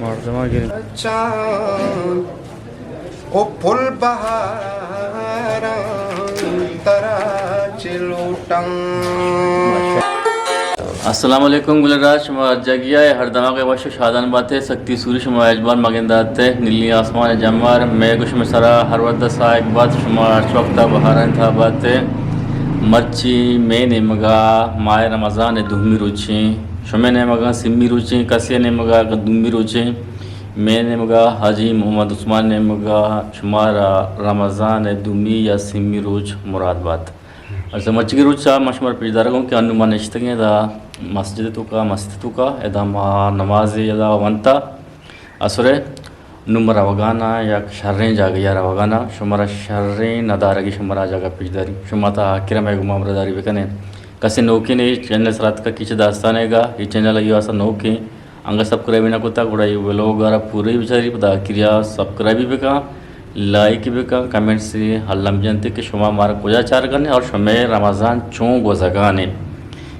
مردماں گریں۔ چاں او پل بہاراں ترا چہ لوٹاں۔ السلام علیکم گل راج، شما ہر جاگہ ءَ ہر دماغ ءَ وش ءُ شادان بات ئے۔ سکتی سوری شما اجبار مگندات ئے، نیلی آسمان ءِ جمبر مئے گوش مئے سرا ہر وھد ءَ ساہگ بات، شما ہرچ وقت ءَ بہارانی تہا بات ئے۔ مرچی مئے نیمگ ءَ ماہ رمضان ءِ دومی روچیں، شمئے نیمگ ءَ سیمی روچیں، کسے ءِ نیمگ ءَ دومی روچیں۔ مئے نیمگ ءَ حاجی محمد عثمان نیمگ ءَ شمارا رمضان ءِ دومی یا سیمی روچ مراد بات۔ اچھا، مرچیگیں روچ ءَ ما شمارا پیش دارگ اوں کہ انوں ما نشتگیں ادا مسجد ءِ توکا، مسجد ءِ توکا، ادا ما نماز ادا ونتا عصر ءِ۔ نوں ما روگانا یک شریں جاگہے ءَ روگانا، شمارا شریں ندارگے شمارا جاگہ پیش داری۔ شما تا آخر ءَ مئے گوما ہمراہداری بکنے۔ کسے نوکیں اے چینل سرا اتکا کیچ داستانے گا، اے چینل ءَ ایو آسا نوکیں۔ انگا سبسکرائب نہ کتا، گڑا اے ولاگ ءَ را پورے بچاری، پدا آخریا سبسکرائب بکن، لائک بکن، کمنٹس الم جنتے کہ شما مارا کجا چارگانے اور شمئے رمضان چون گوزگانے۔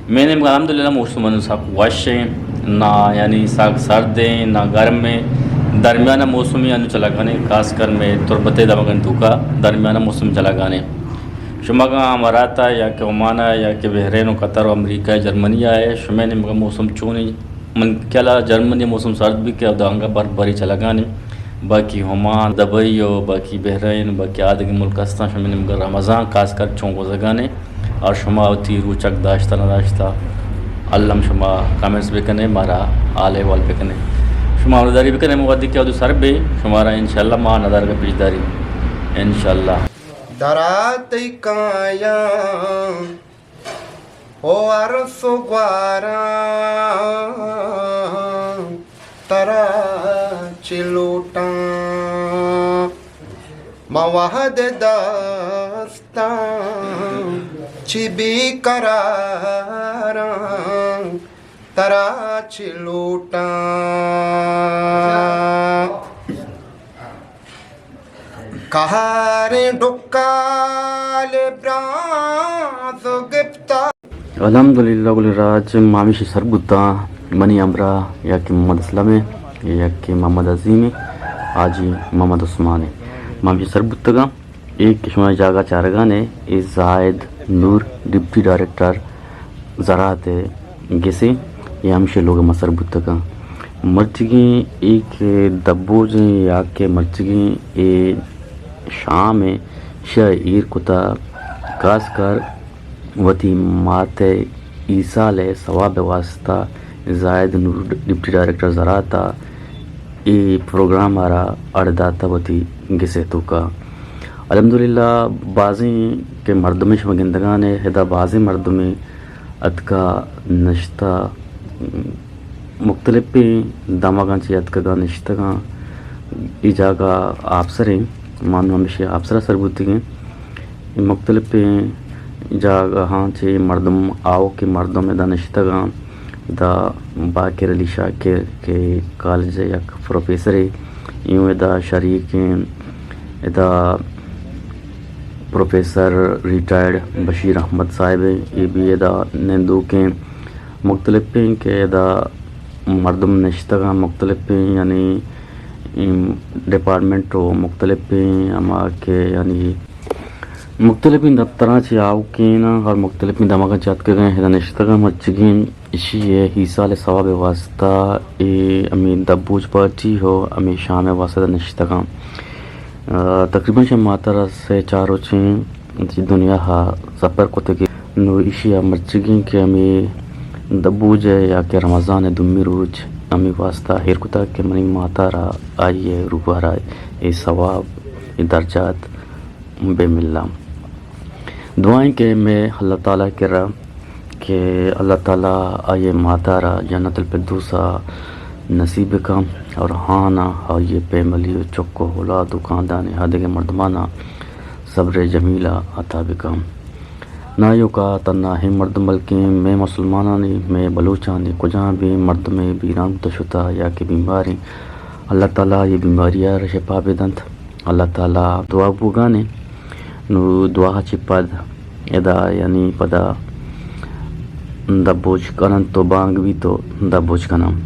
مئے نیمگ ءَ الحمدللہ موسم انوں سک وش ایں، نہ یعنی سک سرد ایں، نہ گرم ایں، درمیانہ موسم انوں چلگانے، خاص کر مئے تربت ءِ دمگانی توکا درمیانہ موسم چلگانے۔ شما اگاں امارات ءَ یا کہ عمان ءَ یا کہ بحرین ءُ قطر ءُ امریکہ ءَ جرمنی ءَ ئے، شمئے نیمگ ءَ موسم چون ایں؟ من خیال ءَ جرمنی ءَ موسم سرد بی کہ ادا انگا برف باری چلگانے۔ باقی عمان، دبئی ءُ باقی بحرین، باقی آدگہ ملک استاں، شمئے نیمگ ءَ رمضان خاص کر چون گوزگانے اور شما وتی روچگ داشتہ نہ داشتہ، الم شما کمنٹس بکنے، مارا حال احوال بکنے۔ شما ہمراہداری بکنے، مودی کہ ادو سر بے، شمارا انشاءاللہ ما ندارگ پیش داری۔ انشاءاللہ۔ درا تئی کایاں او ارس ءُ گواراں ترا چہ لوٹاں۔ ما وہد دستاں چہ بے قراراں ترا چہ لوٹاں۔ قہریں ڈکال برانز گپتا۔ الحمدللہ گل راج، ما ہمیشی سر بوتاں، منی ہمراہ یا کہ محمد اسلم ایں، یا کہ محمد عظیم ایں، حاجی محمد عثمان ایں۔ ما ہمیشی سر بوتگاں۔ اے کہ شما جاگہ چارگانے، اے زاہد نور ڈپٹی ڈائریکٹر زراعت ءِ گسے، اے ہمشی لوگ ءَ ما سر بوتگاں۔ مرچیگیں اے کہ دبوجیں یا کہ مرچیگیں اے شام ءَ شہ ایر کتا، خاص کر وتی مات ءِ ایسال ءِ ثواب ءِ واسطہ زاہد نور ڈپٹی ڈائریکٹر زراعت ءَ اے پروگرام ءَ را اڑ داتہ وتی گس ءِ توکا۔ الحمدللہ بازیں کہ مردمے شما گندگانے، ادا بازیں مردمے اتکا نشتہ، مختلفیں دمگاں چہ اتکگاں نشتگاں۔ اے جاگہ آپسریں، ما نوں ہمیشی آپسرا سر بوتگیں۔ مختلفیں جاگہاں چہ مردم، آؤکیں مردم ادا نشتگاں۔ ادا باقر علی شاکر کہ کالج ءِ یک پروفیسرے، ایوں ادا شریکیں۔ ادا پروفیسر ریٹائرڈ بشیر احمد صاحب ایں، اے بھی ادا نندوکیں۔ مختلفیں کہ ادا مردم نشتگاں، مختلفیں یعنی ڈپارٹمنٹ ءُ مختلفیں ہما کہ یعنی مختلفیں دپتراں چہ آؤکیں اور مختلفیں دمگاں چہ اتکگیں، ادا نشتگاں۔ مرچیگیں ایشی ءِ ایسال ءِ ثواب ءِ واسطہ اے ہمے دبوج پارٹی ءُ ہمے شام ءِ واسطہ نشتگاں۔ آ، تقریباً شہ ماترا سے چار روچیں دنیا ءَ سفر کتگ۔ نوں ایشی ءَ مرچیگیں کہ ہمے دبوج ءِ یا کہ رمضان ءِ دومی روچ ہمے واسطہ ایر کتگ کہ منی ماتارا آئی ءِ روح ءَ را اے ثواب، اے درجات بہ ملاں۔ دعا ایں کہ مئے اللہ تعالیٰ ءِ کرا کہ اللہ تعالیٰ آئی ءِ ماتارا جنت الفردوس ءَ نصیب بکن اور ہانا آئی ءِ فیملی ءُ چک ءُ اولاد ءُ خاندان ءِ آدگہ مردماناں صبر جمیل ءَ عطا بکن۔ نہ ایوکا تنہا ہمے مردم بلکیں مئے مسلمانانی، مئے بلوچانی کجام بھی مردمے بیران بوتہ شتہ یا کہ بیماریں، اللہ تعالیٰ آئی ءِ بیماری ءَ را شفا بدنت۔ اللہ تعالیٰ دعا بوگانے۔ نوں دعا چہ پد ادا یعنی پدا دبوج کنن تو بانگ بی تو دبوج کنن۔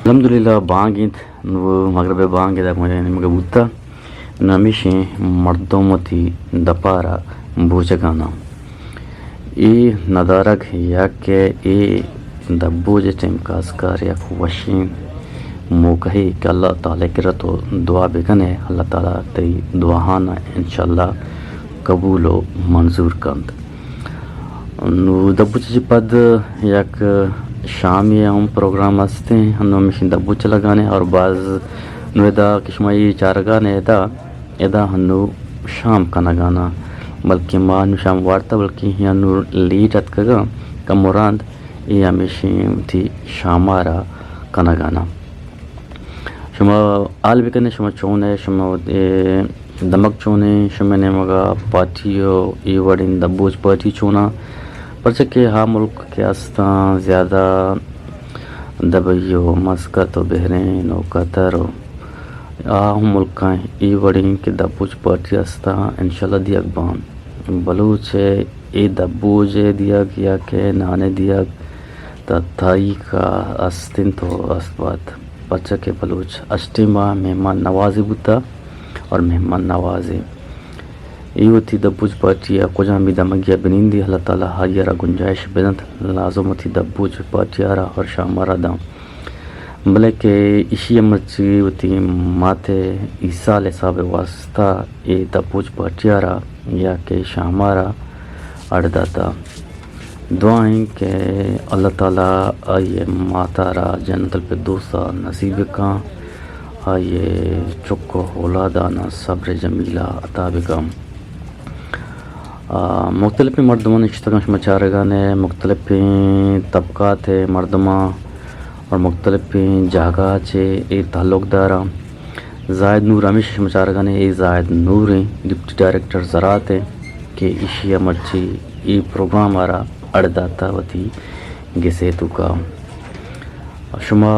الحمدللہ بانگ انت، نوں مغرب ءِ بانگ ادا مئے نیمگ ءَ بوتہ، نوں ہمیشیں مردم وتی دپ ءَ را بوجگ ءَ نہ۔ اے ندارگ یا کہ اے دپ بوج ءِ ٹیمکاسکار یک وشیں موقعے کہ اللہ تعالیٰ ءِ کرا تو دعا بکن ئے، اللہ تعالیٰ تئی دعاہاں انشاءاللہ قبول و منظور کنت۔ نوں دپ بوج ءَ چہ پد یک شامی ءِ ہم پروگرام است انت، ہنوں ہمیشیں دپ بوج ءَ لگان ئے اور باز نوں ادا کہ شما اے چارگ ءَ نہ ادا، ادا ہنوں شام کنگ ءَ نہ، بلکیں ما نوں شام وارتہ، بلکیں ہنوں لیٹ اتکگ آں، کمو رند اے ہمیشیں وتی شام ءَ را کنگ ءَ نہ۔ شما حال بکن ئے، شما چون ئے، شما وت-، اے، دمگ چون ایں، شمئے نیمگ ءَ پارٹی و اے وڑیں دپ بوج پارٹی چون آں؟ پرچہ کہ ہا ملک کہ استاں زیادہ دبئی و مسقط و بحرین و قطر و آ ہم ملکاں اے وڑیں کہ دپ بوج پارٹی استاں، انشاءاللہ دیگ باں۔ بلوچ ءِ اے دپ بوج ءِ دیگ یا کہ نان ءِ دیگ تا تاریخ ءَ است انت و است بات، پرچا کہ بلوچ ہشتیں ماہ مہمان نوازے بوتہ اور مہمان نوازے۔ اے وتی دپ بوج پارٹی ءَ کجام بھی دمگی ءَ بنندی، اللہ تعالیٰ ہر یرا گنجائش بدنت، لازم وتی دپ بوج پارٹی ءَ را اور شام ءَ را داں۔ بلے کہ ایشی ءَ مرچی وتی مات ءِ ایسال حساب ءِ واسطہ اے دپ بوج پارٹی ءَ را یا کہ شام ءَ را اڈ داتہ۔ دعا ایں کہ اللہ تعالیٰ آئی ءِ مات ءَ را جنت الفردوس ءَ نصیب بکاں، آئی ءِ چک ءُ اولادان ءَ صبر جمیل ءَ عطا بکاں۔ آ، مختلفیں مردمان نشتگاں، شما چارگان ئے، مختلفیں طبقات ءِ مردماں اور مختلفیں جاگہ چہ اے تعلق داراں۔ زاہد نور ہمیش شما چارگان ئے، اے زاہد نور ایں، ڈپٹی ڈائریکٹر زراعت ایں کہ ایشی ءَ مرچی اے پروگرام ءَ را اڑ داتہ وتی گس ءِ توکا۔ شما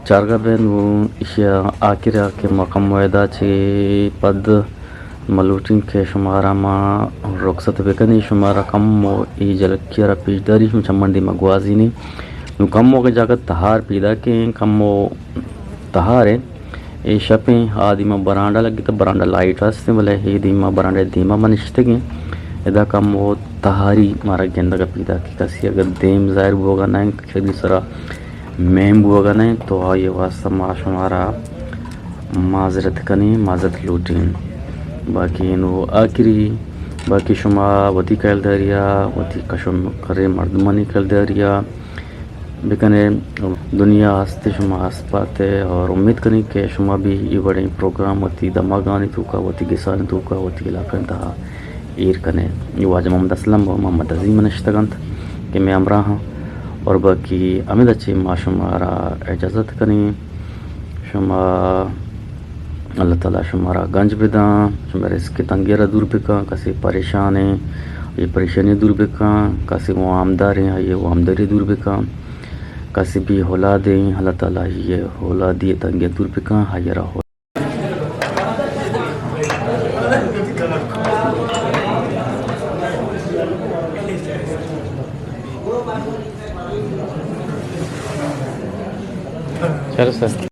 چارگا بین و ایشی ءَ آخر ءَ کہ ما کمو ادا چہ پد ما لوٹیں کہ شمارا ما رخصت بکنیں، شمارا کمو اے جلکی ءَ را پیش داریں، شما چمن دیما گوازینیں۔ نوں کمو کہ جاگہ تہار پیداک ایں، کمو تہار ایں۔ اے شپیں آ دیما برانڈا لگتہ، برانڈا لائٹ ہستیں، بلے اے دیما برانڈا دیما ما نشتگیں۔ ادا کمو تہاری مارا گندگ ءَ پیداک ایں، کسی اگر دیم ظاہر بوگا نہ انت، کسی سرا میم بوگا نہ انت، تو آئی واسطہ ما شمارا معذرت کنیں، معذرت لوٹیں۔ باقی نوں آخری، باقی شما وتی کلداریا، وتی کش و کریں مردمانی کلداریا بکنے۔ دنیا ہستے شما آسپاتے اور امید کنیں کہ شما بھی اے وڑیں پروگرام وتی دماغانی توکا، وتی گسانی توکا، وتی علاقانی تہا ایر کنے۔ اے واجہ محمد اسلم و محمد عظیم نشتگ انت کہ مئے ہمراہ انت اور باقی ہمے دچے ما شمارا اجازت کنیں۔ شما اللہ تعالیٰ شمارا گنج بداں، شمئے رزق تنگی را دور بکاں، کسے پریشان ایں، آئی پریشانی دور بکاں، کسے وامدار ایں، آئی وامداری دور بکاں، کسے بے اولاد ایں، اللہ تعالیٰ آئی اولادی تنگی دور بکاں، آئی را چلو سر۔